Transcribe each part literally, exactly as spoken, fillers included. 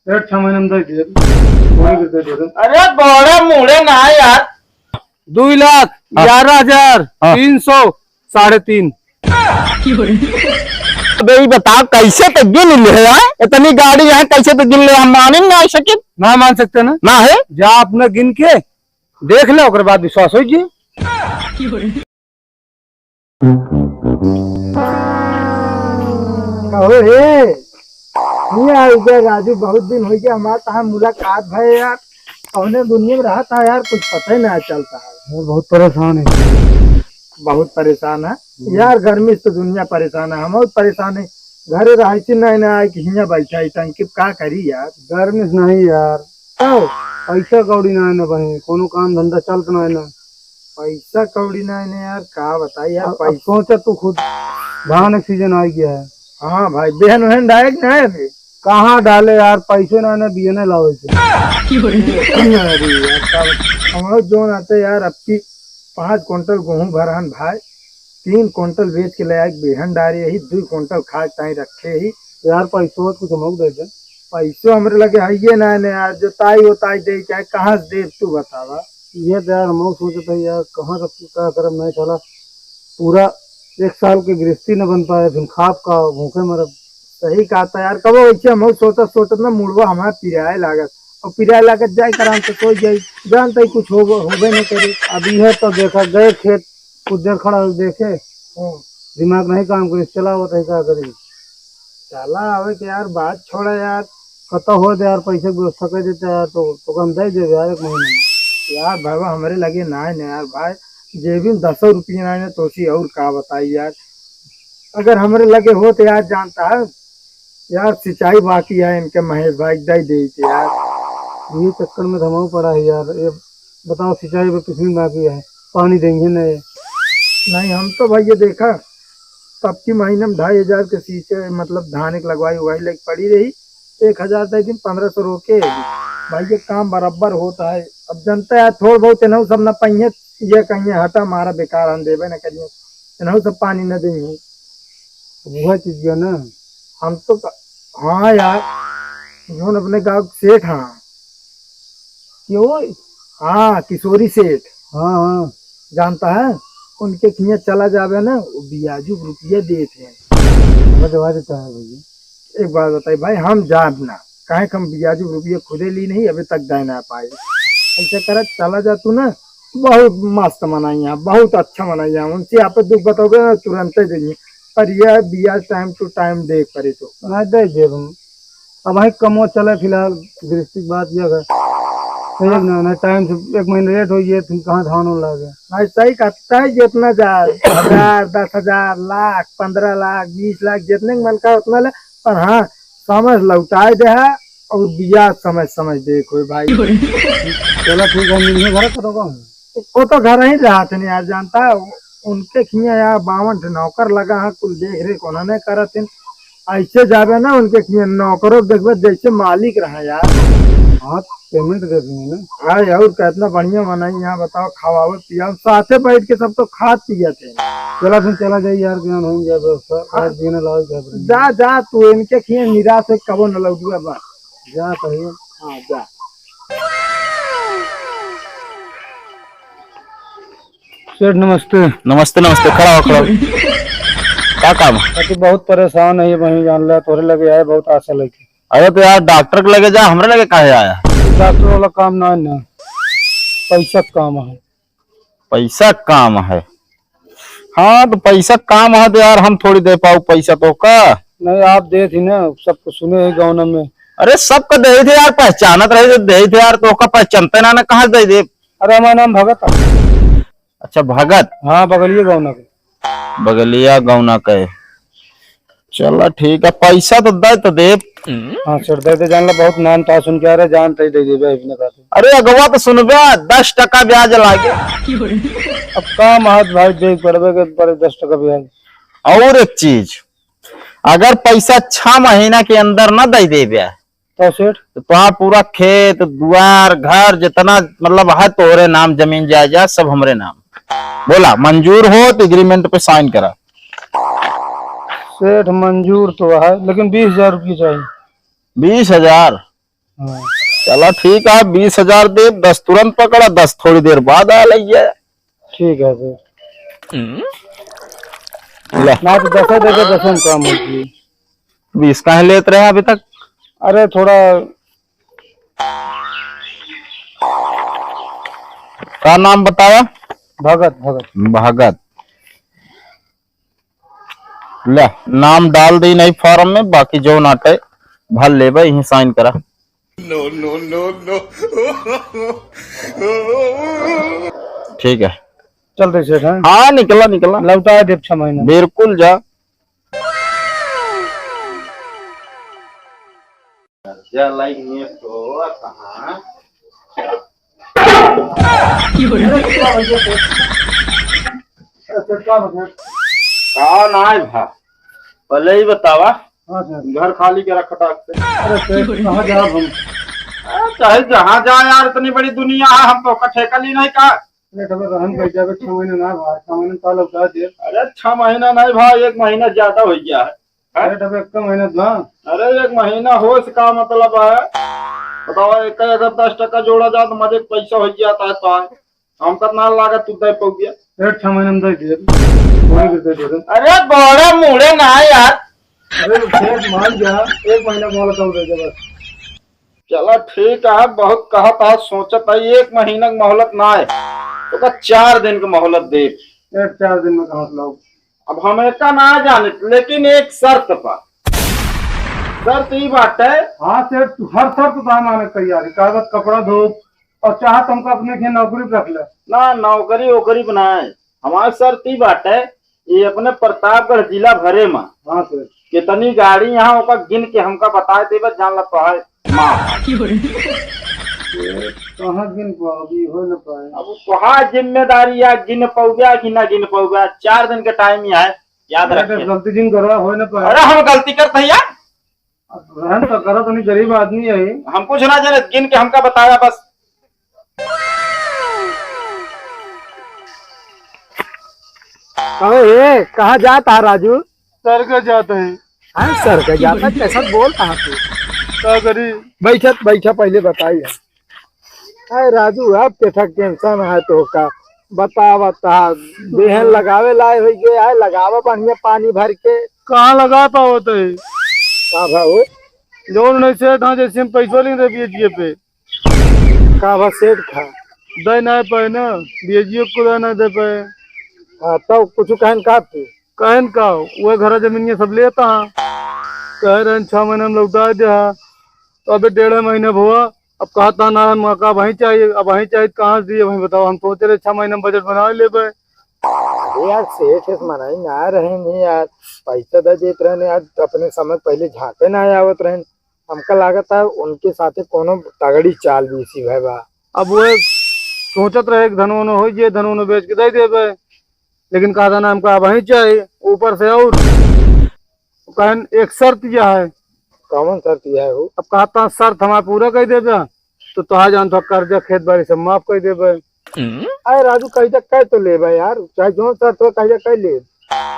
सेठ, छह महीने में दे दिए। पूरे के दे दिए। अरे बड़ा मूड़े ना यार। दुई लाख हाँ। ग्यारह हजार तीन सौ साढ़े तीन। अबे ये बता, कैसे तो गिन ले है यार? इतनी गाड़ी है, कैसे तो गिन ले? हम मान ही ना सके। ना मान सकते ना। ना है? जा अपना गिन के देख ले, ओकर बाद विश्वास हो जी। कहो हे, ये आ गया राजू, बहुत दिन हो गया हमारे तहाँ मुलाकात भय यार। कौने दुनिया में रहत है यार, कुछ पता ही ना चलता है। मैं बहुत परेशान है। बहुत परेशान है हम्म। यार, गर्मी से तो दुनिया परेशान है, हम बहुत परेशान है। घरे रहे से नहीं ना आए कि हियाँ बैठा है टंकी पे, का करी यार? गर्मी से नहीं यार, तो पैसा कौड़ी ना है ना बहिन, कोनो काम धंधा चलत ना है ना। पैसा कौड़ी ना है ना यार, का बताई यार, अब, अब पैसा। सोचा तू खुद, धान के सीजन आ गया है। हाँ भाई, बेहन वहन डाले कि ना है अभी? कहाँ डाले यार, पैसे ना है ना, बियने लावे से। अरे यार, का बत-, हम लोग जोन आते यार, अब की पाँच कुंटल गेहूं भरहन भाई, तीन कुंटल बेच के ले आए, बेहन डारे ही, दू कुंटल खाए ताई रखे ही। यार, पैसो कुछ हमको दे दे। पैसो हमरे लगे हइये ना ने यार, जोताई ओताई दे, चाहे कहाँ से दे, तू बतावा। ये तो यार, हम सोचत है यार, कहाँ से का करब, नहीं साला, पूरा एक साल के गृहस्थी न बन पाए, फिर खाब का, भूखे मरब। सही कहा था यार, कबो वैसे हम सोचत सोचत ना, मुड़वा हमार पिराए लागत, और पिराए लागत जाए, आराम से सोच जाई, जानते ही कुछ हो, होबे नहीं करे। अब यह तो देखा, गए खेत, कुछ देर खड़ा हो देखे, हम्म। दिमाग नहीं काम करे, चला होता है, क्या करी? चला आवे के यार, बात छोड़ा यार। कतो हो दे यार, पैसे की व्यवस्था कर देते यार, तो, तो हम दे देबे यार एक महीने में। यार बाबा, हमरे लगे ना है ना यार भाई, जेबी में दसो रुपये ना है ना, तो उसी और का बताई यार। अगर हमरे लगे हो तो यार, जानता है यार, सिंचाई बाकी है इनके, महेश भाई दे दे के यार। ये चक्कर में तो हम पड़ा है यार। ये बताओ, सिंचाई पे पिछली बाकी है, पानी देंगे नहीं। नहीं, हम तो भाई ये देखा, तब की महीने में ढाई हजार के सींचे, मतलब धान एक लगवाई उगाई लेके पड़ी रही, एक हजार दे दिन, पन्द्रह सौ रोके। भाई ये काम बराबर होता है। अब जनता है, थोड़ बहुत इन्हों सब न पहिए, ये कहिए हटा मारा, बेकार हम देबे न करिए, इन्हों सब पानी न देंगे। वह चीज है ना। हम तो क-, हाँ यार, जोन अपने गाँव के सेठ हाँ। क्यों? हाँ, किशोरी सेठ। हाँ, हाँ। जानता है, उनके खिया चला जावे ना, वो बियाजू रुपया देत हैं। वो दवा देता है भैया। एक बात बताई भाई, हम जाब ना, काहे कि हम बियाजू रुपया खुदे ली नहीं, अभी तक दे ना पाए। ऐसा करा, चला जा तू ना, बहुत मस्त मनइया, बहुत अच्छा मनइया। उनसे आप दुख बताओगे ना, तुरंते देंगे। पर यह बियाज time to time देख पड़े तो। ना दे देब हम। अब भाई कमो चले फिलहाल, गृहस्थी की बात यह है। सही है ना, ना time से एक महीना late हो गया, फिर कहाँ धान होने लगे। भाई सही कहता है, जितना जा, हजार, दस हजार, लाख, पन्द्रह लाख, बीस लाख, जितने के मन का उतना ले, पर हाँ, समय लौटाए दे है और बियाज समय समय देख होए भाई। चलो ठीक है, मिलिए घर कब तक? वो तो घर ही रहत हैं यार, जानता है, उनके खिया यार बावन ठे नौकर लगा है, कुल देख रेख उन्होंने करत हैं। ऐसे जाबे ना उनके खिया, नौकरों के देखबे जैसे मालिक रहा यार। हाँ, payment दे देंगे ना। हाँ यार, कितना बढ़िया मनई यहाँ, बताओ, खवावत पियावत, साथे बैठ के सब तो खात पियत हैं। चला फिर, चला जाई यार, ज्ञान हो गया व्यवस्था, हाँ। आज जीने लाओ क्या करेंगे? जा, जा, तू इनके खिया निराश है, कबो न लौटुआ बा। जा कहिए। हाँ, जा। सेठ नमस्ते। नमस्ते, नमस्ते, खड़ा हो, खड़ा हो। का काम है? अति बहुत परेशान है, वहीं जान ला, तोरे लगे आए, बहुत आशा लेके। अरे तो यार, डॉक्टर के लगे जा, हमरे लगे काहे आया? डॉक्टर वाला काम ना है ना, पैसा का काम है। पैसा का काम है? हाँ, तो पैसा का काम है तो यार, हम थोड़ी दे पाऊ पैसा तो का। नहीं, आप दे थी ना, सबको सुने है गाँव में। अरे, सबको दे थे यार, पहचानत रहे तो दे थे यार, तो का पहचानते ना, ना कहाँ दे दे। अरे, हमारा नाम भगत है। अच्छा, भगत। हाँ, बगलिए गाँव के। बगलिया गाँव के। चला ठीक है, पैसा तो दे तो देब। हाँ सेठ, दे दे, जान ला बहुत नाम था, सुन के आ रहे, जान तई दे देबे, अपने खातिर। अरे अगवा तो सुनबे, दस टका ब्याज लागे। अब का महत भाई, दे पड़बे के पड़े दस टका ब्याज। और एक चीज, अगर पैसा छह महीना के अंदर न दे देबे, तो सेठ? तो तोहार पूरा खेत, दुआर, घर, जितना मतलब है तोहरे नाम जमीन जायदाद, सब हमरे नाम। बोला, मंजूर हो तो agreement पे sign करा। सेठ, मंजूर तो है, लेकिन बीस हजार रुपये चाहिए। बीस हजार? हाँ। चला ठीक है, बीस हजार दे, दस तुरंत पकड़ा, दस थोड़ी देर बाद आ लइया। ठीक है फिर। ले। ना तो दसो देके दसो में काम होई। बीस काहे लेत रहे अभी तक? अरे थोड़ा। का नाम बतावा? भगत, भगत। भगत। ले, नाम डाल दी नहीं form में, बाकी जौन आटे भर लेबे, यहीं sign करा। No, no, no, no। ठीक है। चलते सेठ, हाँ? हाँ, निकला, निकला। लौटा देब छह महीना। बिल्कुल जा। जा लाइक में तो कहाँ? का नाय भा? पहले ही बतावा। हाँ सर। घर खाली के रख टाक से। अरे सर, कहाँ जाब हम? अरे चाहे जहाँ जा यार, इतनी बड़ी दुनिया है, हम तो का ठेका ली नहीं का? अरे तब रहन कर जाबे, छह महीना ना भा, छह महीना तो लौटा दे। अरे छह महीना नहीं भा, एक महीना ज्यादा हो गया है। अरे तब एक महीना ना। अरे एक महीना हो, इसका मतलब है, बतावा, एक, अगर दस टका जोड़ा जाए तो मजे के पैसा हो जाता है, तो हमका ना लागत तू दे पउबिया। सेठ, छह महीने में दे दे। पूरे के दे दे। अरे बड़ा मुड़े ना यार। अरे सेठ, मान जा, एक महीना मोहलत और दे दे बस। चला ठीक है, बहुत कहत है, सोचत है, एक महीना की मोहलत ना है, तो का चार दिन की मोहलत दे। सेठ, चार दिन में कहाँ से लाओ? अब हम एका ना जाने, लेकिन एक शर्त पर। शर्त ई बाटे। हाँ सेठ, तू हर शर्त पर माने तैयार है। कागज, कपड़ा, धूप, और चाहे तो हमका अपने के नौकरी पे रख ले। ना, नौकरी वोकरी बनाए। हमार शर्त ई बाटे, ये अपने प्रतापगढ़ जिला भरे में हाँ सर। कितनी गाड़ी यहाँ, ओका गिन के हमका बताए देबे, जान ला तो है माँ। कहाँ गिन पाओ, अभी हो न पाए। अब तोहार जिम्मेदारी या गिन पउबे कि ना गिन पउबे, चार दिन के टाइम ही है, याद अरे, रखे। गलती जिन करो, हो न पाए। अरे, हम गलती करते हैं यार। अब रहन तो करो, तनी गरीब आदमी है। हम कुछ ना जाने, गिन के हमका बताया बस। कहो हे, कहाँ जात हा राजू? सर का जाता है। हाँ, सर का जाता, कैसा बोलता है तू? का करी? बैठा, बैठा, पहले बताई है। अरे राजू, अब के ठक टेंशन है तो का? बतावा ता, बेहन लगावे लाए होई गए, आए लगावा बढ़िया पानी भर के। कहाँ लगा पावत है? का भाऊ? जौन नहीं सेठ, हाँ, जैसे हम पैसा लेंगे बीएचए पे। का बा सेठ खा? दे ना पाए ना, बीएचए को दे ना दे पाए। हाँ, तो कुछ कहन का तू? कहन का, वो घर जमीन ये सब लेता हाँ। कह रहे हैं, छह महीने में लौटा दे हाँ। तो अबे डेढ़ महीने हुआ, अब कहता ना, हम का वहीं चाहिए, अब वहीं चाहिए, कहाँ से दिए, वहीं बताओ। हम सोच रहे छह महीने में बजट बना लेबे। अरे यार, सेठ, इस मनाई ना रहे नहीं यार, पैसा दे देत रहे यार, अपने समय पहले झांके ना आवत रहे। हमका लागत है उनके साथे कोनो तगड़ी चाल बीसी भय बा। अब वो सोचत रहे कि धन वनो हो, ये धन वनो बेच के दे देबे, लेकिन कहता ना हमका वहीं चाहिए ऊपर से। और कहन एक शर्त यह है। कौन शर्त यह है हो? अब कहता शर्त हमारा पूरा कर देबे तो तोहार जान तो कर्जा खेत बाड़ी सब माफ कर देबे। अरे राजू, कर्जा कर तो लेबे यार, चाहे जौन शर्त हो कर्जा कर ले।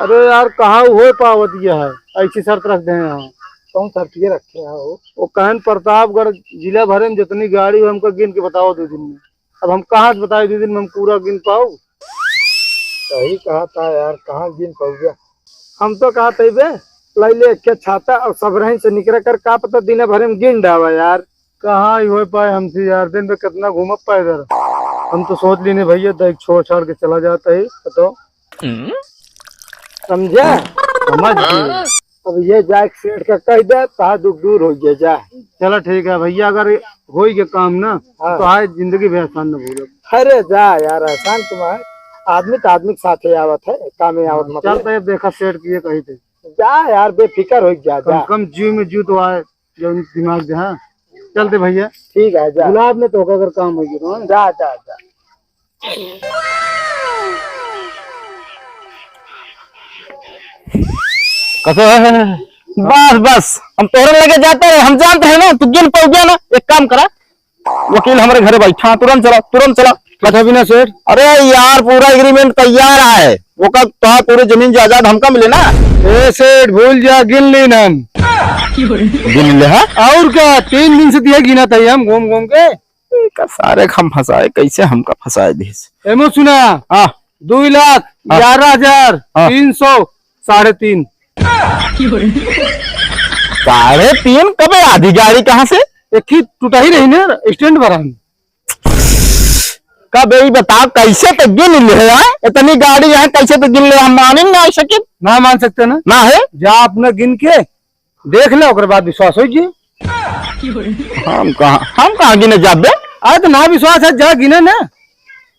अरे यार, कहाँ हो पावत यह है, ऐसी शर्त रख दे हैं हम। कौन शर्त ये रखे हैं हो? वो कहन प्रतापगढ़ जिला भरे में जितनी गाड़ी हो हमको गिन के बताओ दो दिन में। अब हम कहाँ से बताए दो दिन में हम पूरा गिन पाऊ? सही कहा था यार, कहाँ गिन पाऊगा? हम तो कहा था बे, लाई ले एक छाता और सब रही से निकल कर का पता दिन भरे में गिन डावा यार। कहाँ ही हो पाए हमसे यार, दिन में कितना घूमब पैदल। हम तो सोच लेने भैया, तो एक छोड़ छाड़ के चला जाता है, बताओ। समझा? समझ गए। अब ये जाए सेठ का कह दे, तो दुख दूर हो गया, जा। चला ठीक है भैया, अगर होई के काम ना, हाँ। तो आज जिंदगी भी एहसान न भूलब। अरे जा यार, एहसान तुम्हारे आदमी तो आदमी के साथे आवत है, कामे आवत मतलब। चलते हैं, देखा सेठ की ये कही थे। जा यार, बेफिकर हो जा, कम जा। कम जीव में जीव तो आए, जो दिमाग दे, हाँ। चलते भैया। ठीक है, जा। गुलाब में तो होगा अगर काम होई तो, हाँ। जा, जा, जा। कसो है? बस, बस, हम तोहरे लगे जाते रहे, हम जानते हैं ना, तू गिन पउबिया ना। एक काम करा, वकील हमरे घरे बैठा, तुरंत चला, तुरंत चला। कथा बिना सेठ? अरे यार, पूरा एग्रीमेंट तैयार है, ओका तोहार पूरी जमीन जायदाद हमका मिले ना। ए सेठ, भूल जा, गिन लीन हम। गिन ले, हाँ? और का, तीन दिन से दिया गिना था हम घूम घूम के। ए, का सारे हम फंसाए, कैसे हमका फंसाए दिस? एमो सुना। हाँ। दुई लाख हाँ। ग्यारह हजार हाँ। तीन सौ साढ़े तीन। साढ़े तीन? कबे आधी गाड़ी कहाँ से? एक ही टूटा ही रही ना, स्टैंड पर हम। कब यही बताओ, कैसे तो गिन ले है, हाँ? इतनी गाड़ी है, कैसे तो गिन ले, हम माने ना सके। ना मान सकते ना। ना है? जा अपना गिन के देख ले, ओकर बाद विश्वास हो जी। हम कहाँ, हम कहाँ गिने जाबे? अरे तो ना विश्वास है, जा गिने ना।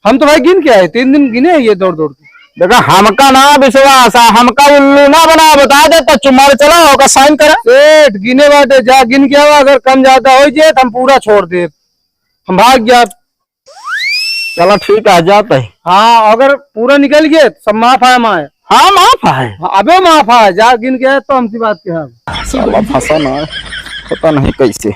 हम तो भाई गिन के आए, तीन दिन गिने ये दौड़ दौड़ के। देखा, हमका ना विश्वास है, हमका उल्लू ना बना, बता दे तो चुमार चला, ओका साइन करा। सेठ गिने बाटे, जा गिन के आवा, अगर कम ज्यादा हो जाए तो हम पूरा छोड़ दे, हम भाग जाब। चला ठीक है, जात है। हाँ, अगर पूरा निकल गए तो सब माफ है हमारे। हाँ, माफ है। हाँ, अबे माफ है, जा गिन के आए तो हमसी बात के हम। साला फंसा ना है, पता नहीं कैसे।